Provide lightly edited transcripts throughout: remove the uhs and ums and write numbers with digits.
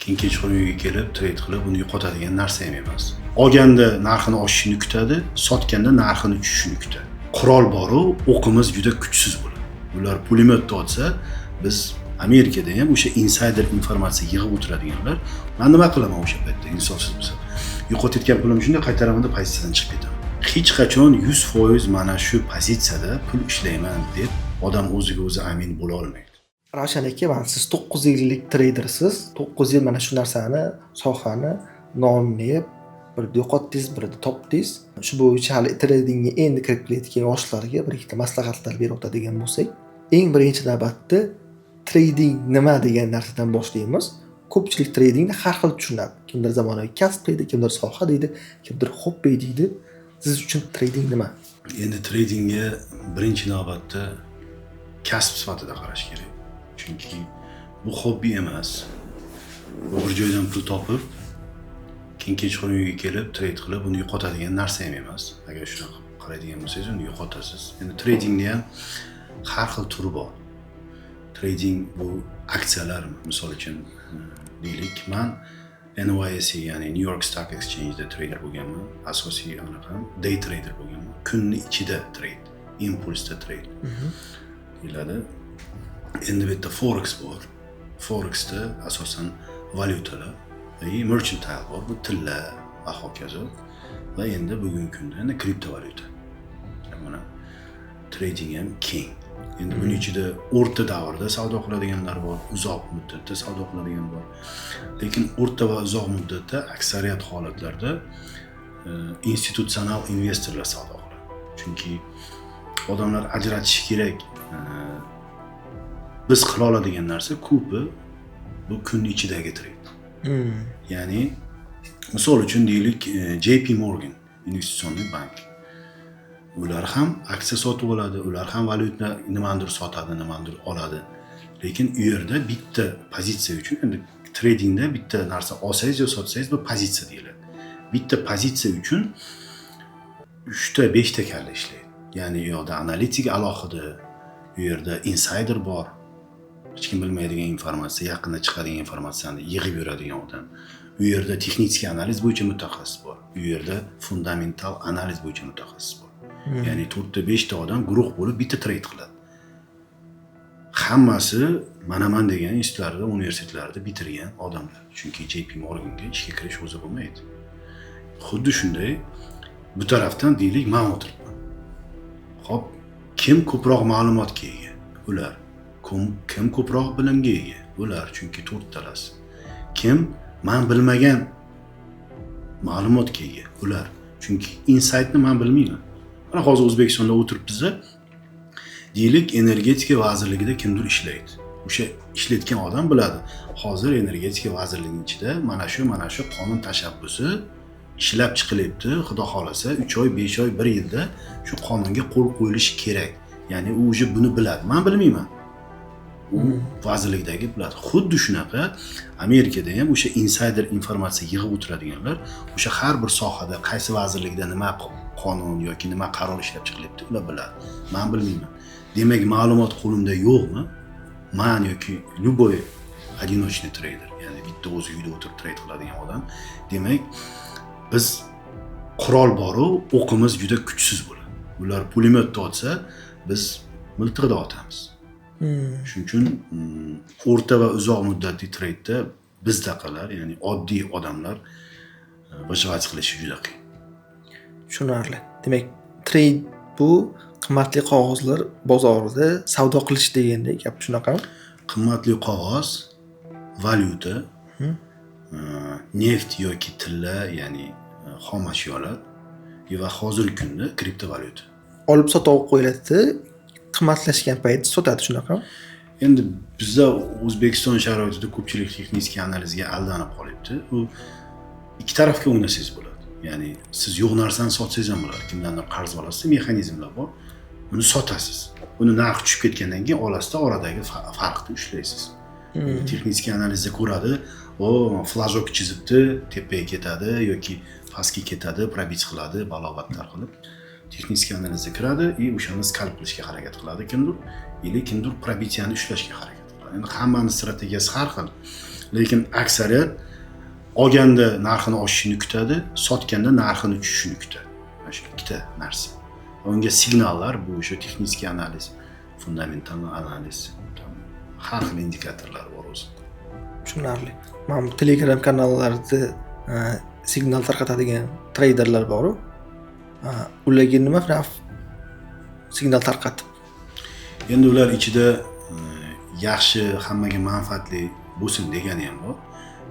Keyin kechqurun uyga kelib trade qilib, uni yo'qotadigan narsa ham emas. Olganda narxini oshishini kutadi, sotganda narxini tushishini kutadi. Qurol boru, o'qimiz juda kuchsiz bo'ladi. Ular pulemyotda otsa, biz Amerikada ham o'sha insider informatsiya yig'ib o'tiradiganlar, man nima qilaman o'sha paytda, insofsiz bo'lsa? Yo'qotayotgan pulimni shunday qaytaraman deb pozitsiyadan chiqib ketaman. Hech qachon 100% mana shu pozitsiyada pul ishlayman deb odam o'ziga o'zi amin bo'la olmaydi. Ravshan aka, mana siz 9 yillik treydersiz. 9 yil mana shu narsani, sohani nonini yeb, birida yo'qotdingiz, birida topdingiz. Shu bo'yicha hali tradingga endi kirib kelayotgan yoshlarga bir ikkita maslahatlar berib o'tadigan bo'lsak, eng birinchi navbatda trading nima degan narsadan boshlaymiz. Ko'pchilik tradingni har xil tushunadi. Kimdir zamonaviy kasb deydi, kimdir soha deydi, kimdir hobbi deydi. Siz uchun trading nima? Endi tradingga birinchi navbatda kasb sifatida qarash kerak, chunki bu hobbi emas. Bu bir joydan pul topib, keyin kechqurun uyga kelib trade qilib, uni yo'qotadigan narsa ham emas. Agar shunaqa qaraydigan bo'lsangiz, uni yo'qotasiz. Endi tradingni ham har xil turi bor. Trading bu aksiyalar, misol uchun, deylik, man NYSE, ya'ni New York Stock Exchange'da trader bo'lganman. Asosiy anaqa day trader bo'lganman, kunni ichida trade, impulsda trade deyiladi. Endi bu yerda forex bor. Forexda asosan valyutalar и mercantile bor, bu tilla va hokazo. Va endi bugungi kunda endi kriptovalyuta. Mana, trading ham keng. Endi buni ichida o'rta davrda savdo qiladiganlar bor, uzoq muddatda savdo qiladigan bor, lekin o'rta va uzoq muddatda aksariyat holatlarda institutsional investorlar savdo qiladi, chunki odamlar ajratishi kerak. Biz qila oladigan narsa ko'pi bu kunni ichidagi trade. Ya'ni misol uchun, deylik, JP Morgan инвестиционный bank, ular ham aksiya sotib oladi, ular ham valyuta nimanidir sotadi, nimanidir oladi, lekin u yerda bitta pozitsiya uchun, endi tradingda bitta narsa olsangiz yo sotsangiz, bu pozitsiya deyiladi, bitta pozitsiya uchun uchta, beshta kalla ishlaydi. Ya'ni u yoqda analitik alohida, u yerda insider bor, hech kim bilmaydigan informatsiya, yaqinda chiqadigan informatsiyani yig'ib yuradigan odam, u yerda texnik analiz bo'yicha mutaxassis bor, u yerda fundamental analiz bo'yicha mutaxassis bor. Ya'ni to'rtta, beshta odam guruh bo'lib bitta trade qiladi. Hammasi manaman degan institutlarda, universitetlarda bitirgan odamlar, chunki JP Morganga ishga kirish o'zi bo'lmaydi. Xuddi shunday bu tarafdan, deylik, man o'tiribman. Ho'p, kim ko'proq ma'lumotga ega? Ular. Kim ko'proq bilimga ega? Ular, chunki to'rttalasi. Kim man bilmagan ma'lumotga ega? Ular, chunki insaytni man bilmayman. Mana hozir O'zbekistonda o'tiribmiz, deylik, Energetika vazirligida kimdir ishlaydi. O'sha ishlayotgan odam biladi, hozir Energetika vazirligini ichida mana shu, mana shu qonun tashabbusi ishlab chiqilyapti, xudo xohlasa 3 oy, 5 oy, bir yilda shu qonunga qo'l qo'yilishi kerak. Ya'ni u уже buni biladi, man bilmayman, u vazirlikdagi biladi. Xuddi shunaqa Amerikada ham o'sha insider informatsiya yig'ib o'tiradiganlar, o'sha har bir sohada qaysi vazirlikda nima qonun yoki nima qaror ishlab chiqilyapti, ular biladi, man bilmayman. Demak, ma'lumot qo'limda yo'qmi? Man yoki любой одиночный трейдер, ya'ni bitta o'zi uyda o'tirib trade qiladigan odam, demak, biz qurol boru, o'qimiz juda kuchsiz bo'ladi. Ular pulemyotda otsa, biz miltiqda otamiz. Shuning uchun o'rta va uzoq muddatli treydda bizdaqalar, ya'ni oddiy odamlar выживать qilishi juda qiyin. Tushunarli. Demak, trade bu qimmatli qog'ozlar bozorida savdo qilish degandek gap, shunaqami? Qimmatli qog'oz, valyuta, neft yoki tilla, ya'ni xom ashyolar va hozirgi kunda kriptovalyuta. Olib sotib qo'yiladi, qimmatlashgan paytda sotadi, shunaqami? Endi bizda, O'zbekiston sharoitida ko'pchilik texnik analizga aldanib qolyapti. U ikki tarafga o'ynasangiz bo'ladi. Ya'ni siz yo'q narsani sotsangiz ham bo'ladi. Kimdandir qarz olasiz, mexanizmlar bor. Uni sotasiz. Uni narxi tushib ketgandan keyin olasizda, oradagi farqni ushlaysiz. Texnik analizda ko'radi, o флажок chizibdi, tepaga ketadi yoki pastga ketadi, пробить qiladi, balobatlar qilib. Texnik analizga kiradi и o'shani skalp qilishga harakat qiladi kimdir или kimdir пробития ni ushlashga harakat qiladi. Endi hammani strategiyasi har xil. Lekin aksariyat olganda narxini oshishini kutadi, sotganda narxini tushishini kutadi. Mana shu ikkita narsa. Unga signallar, bu o'sha технический анализ, fundamental analiz, har xil indikatorlar bor o'zi. Tushunarli. Mana bu Telegram kanallarida signal tarqatadigan treyderlar boru, ularga nima signal tarqatib? Endi ular ichida yaxshi, hammaga manfaatli bo'lsin degani ham bor.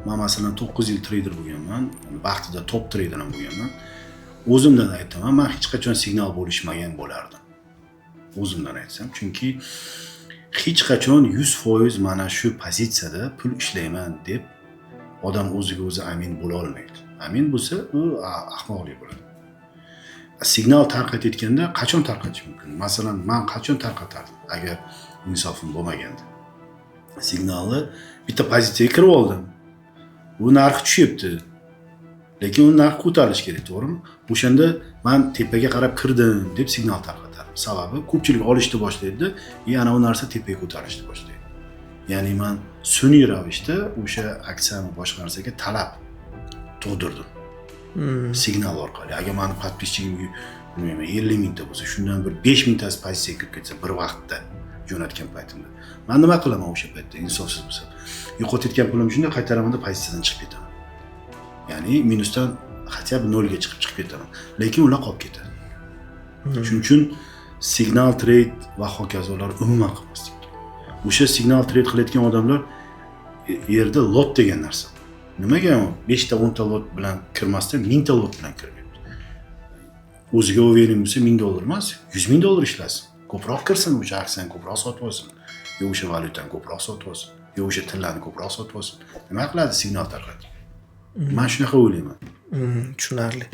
Man, masalan, 9 yil treyder bo'lganman, vaqtida top treyder ham bo'lganman. O'zimdan aytaman, man hech qachon signal bo'lishmagan bo'lardim, o'zimdan aytsam, chunki hech qachon 100% mana shu pozitsiyada pul ishlayman deb odam o'ziga o'zi amin bo'la olmaydi. Amin bo'lsa, u ahmoqlik bo'ladi. Signal tarqatayotganda qachon tarqatish mumkin? Masalan, man qachon tarqatardim, agar insofim bo'lmaganda? Signalni bitta pozitsiyaga kirib oldim, u narx tushyapti, lekin uni narxi ko'tarilishi kerak, to'g'rimi? O'shanda man tepaga qarab kirdim deb signal tarqatardim. Sababi ko'pchilik olishni boshlaydida и ana u narsa tepaga ko'tarilishni boshlaydi. Ya'ni man sun'iy ravishda o'sha aksiyani, boshqa narsaga talab tug'dirdim signal orqali. Agar mani подписчигim, bilmayman, 50 mingta bo'lsa, shundan bir 5000 tasi pozitsiyaga kirib ketsa bir vaqtda jo'natgan paytimda, man nima qilaman o'sha paytda? Insofsiz bo'lsam, yo'qotayotgan pulimni shunday qaytaramanda, pozitsiyadan chiqib ketaman. Ya'ni minusdan хотя бы nolga chiqib ketaman, lekin ular qolib ketadi. Shuning uchun signal trade va hokazolar umuman qilmaslik kerak. O'sha signal trade qilayotgan odamlar yerda lot degan narsa bor. Nimaga beshta, 10 ta lot bilan kirmasdan 1000 ta lot bilan kiryapti? O'ziga уверен bo'lsa, 1000 dollar emas, 100 000 dollar ishlasin, ko'proq kirsin, o'sha aksiyani ko'proq sotib olsin yo o'sha valyutani ko'proq sotib olsin yo o'sha tillani ko'proq sotib olsin. Nima qiladi signal tarqatib? Man shunaqa o'ylayman. Tushunarli.